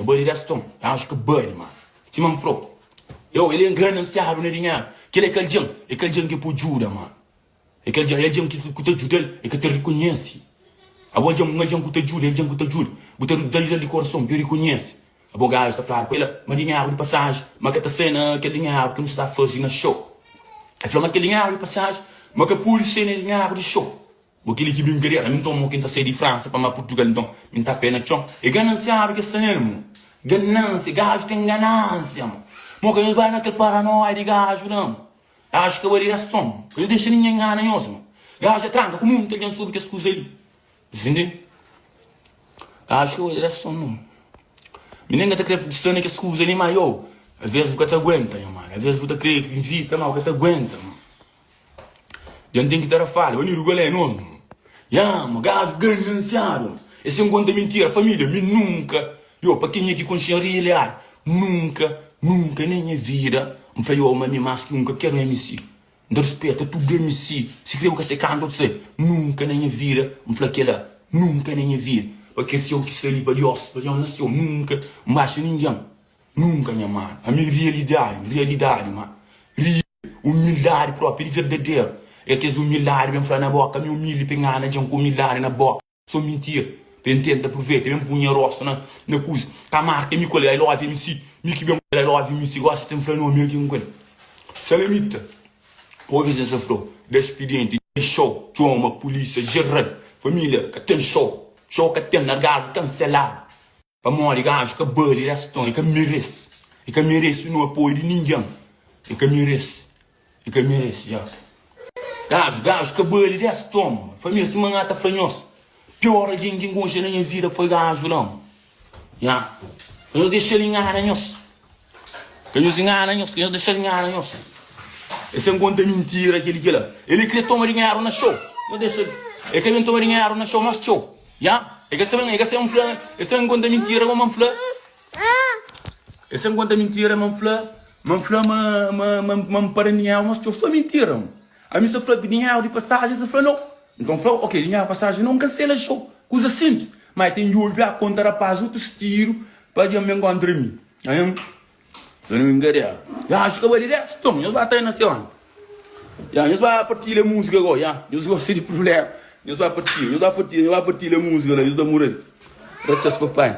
Ka bali des ton, gaju ka bali ma. Sima N fla-u, eu, el é ganansiadu na dinheru. Kel é ka algen, é ka algen ki pode djuda, mano. É kel algen, é algen ki ku ta djuda-l, el ka ta rikonhese. Abo algen, un algen ku ta djuda, é algen ku ta djuda. Bu ta ta djuda-l di korason, pa el rikonhese. Abo gaju ta fladu pa el ma dinheru di pasaji, ma ka ta sai na kel dinheru ki nu sta faze na show. El fla ma kel dinheru di pasaji, ma ka pode sai na dinheru di show. Bo kel-li ki brinkadera, mi nton mo ki N ta sai di Fransa pa ma Purtugal nton mi N ta pé na txon. É ganansiadu ki es sta nel mo. Ganansia, gaju ten ganansia mo. Mo ka nhos bai na kel paranoia di gaju la mo. Gaju ka bai di rason. Ka nhos dexa ningen ngana nhos mo. Gaju dja tranka ku munti algen sobri kes kuza li. Ntende? Gaju ka bai di rason no. Mi nen ka ta kre sta na kes kuza li ma yo, aves bu ka ta aguenta nha mano, aves bu ta kre invita ma bu ka ta aguenta mo. Dja N ten ki ta rafadu Ba nidu kual é nomi Ya ma gaju ganansiadu É sen konta mintira Família mi nunka Yo pa kenha ki konxe-m rialiadi Nunka, nunka na nha vida N fla yo ma mi más ki un ka ker un MC N ta ruspeta tudu MC Si kre bu ka sai kantu otu sai Nunka na nha vida N fla kela Nunka na nha vida Pa kel séu ki sta li pa Diós pa Diós na séu Nunka N baxa ningen Nunka nha manu Ami rialidadi, rialidadi ma Ri. Umildadi propi di verdaderu é kes umildadi ben fla na boka mi umildi pa ingana djan ku umildadi na boka so mintira pa N tenta aproveita ben pui nha rostu na na kuza ka marka mi ku el I love MC mi ki ben ku el I love MC gosi ten fla nomi el ki ku el Salamita obi zen sa flau da spidienti ten show txoma pulisia jeral familia ka ten show show ka ten largadu kanseladu. Pamodi gaju ka bali des ton, e ka merese, e ka merese no apoio di ningen, e ka merese, e ka merese ya. Gaju, gaju ka bali des ton, família sima N ta fla nhos, pior algen ki N konxe na nha vida foi gaju la, ya. Ka nhos dexa-l ingana nhos, ka nhos ingana nhos, ka nhos dexa-l ingana nhos. E sen konta mintira kel-li kel-la, el kre toma dinheru na xou, nhos dexa-l, e ka ben toma dinheru na xou mas txeu. Ya, e ka sta ben, e ka sta ben fla, e sta ben konta mintira ma N fla. E sta ben konta mintira ma N fla, ma N fla ma, ma, ma, ma N para dinheru, mas txeu só mintira. Ami sta fla dinheru di pasajen, sta fla nau. Nton N fla, ok, dinheru di pasajen nau, N kansela xou. Kuza sinplis. Ma e ten djobe pa konta rapaz otu stilu pa dja ben kontra mi. Ain. Ya, acho que vai direto, tom, nhos ba ta na se onda. Ya, nhos ba partilha música go, ya. Nhos gosta de problema. Nhos ba partilha, nhos ba partilha, nhos ba partilha música lá, nhos da mural. Ratxas papai.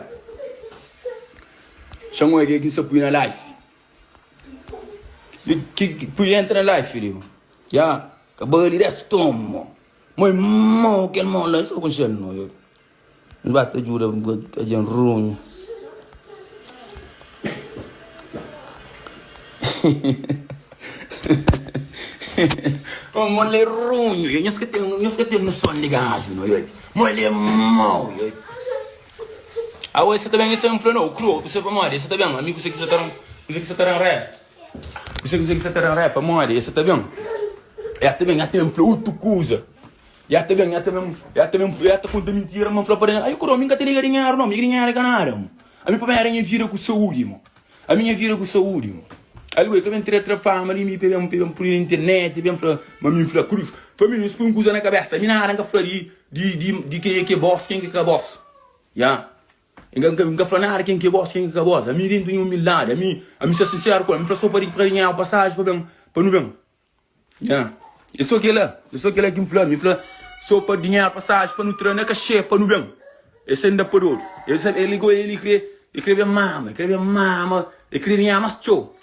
Xan oi que ki pui na live. Ki ki pui entra na live, filho. Ya, ka bali des tom. Moi mo kel mo lá, só com xel no. Yo. N ba ta djuda algen runhu. Mo el é runhu, nhos ka ten, nhos ka ten noson di gaju no, oi. Mo el é mau, oi. Awe sa ta ben, ese fla no, kru, kuse pamodi, ese ta ben, ami kuse ki sa ta ran, kuse ki sa ta ran rap. Kuse kuse ki sa ta ran rap pamodi, ese ta ben. Ya ta ben, ya ta ben fla utu kuza. Ya ta ben, ya ta ben, ya ta ben, ya ta konta mintira, ma N fla pa Daniel, ai kuro, mi N ka ta liga dinheru no, mi dinheru é ka nada, mo. Ami pa mi era nha vida ku saúdi, mo. Ami nha vida ku saúdi, mo. Algo e ka ben tra tra fama di mi pa ben pa ben pui na internet, ben fla ma mi N fla cruz. Família, nhos pui un kuza na kabesa, ami nada N ka fla di di di di kenha ki é bos, ken ki ka bos. Ya. N ka N ka fla nada ken ki é bos, ken ki ka bos. Ami dentu nha umildadi, ami ami sta sinseru ku el, ami fla so pa di tra dinheru pasaji pa ben pa nu ben. Nha, é só kela, é só kela ki N fla. Mi fla só pa dinheru pasaji pa nu tra na kaxê pa nu ben. Es ainda pa dodu. El sabe, el igual el kre, el kre ben mama, el kre ben mama, el kre dinheru más txeu.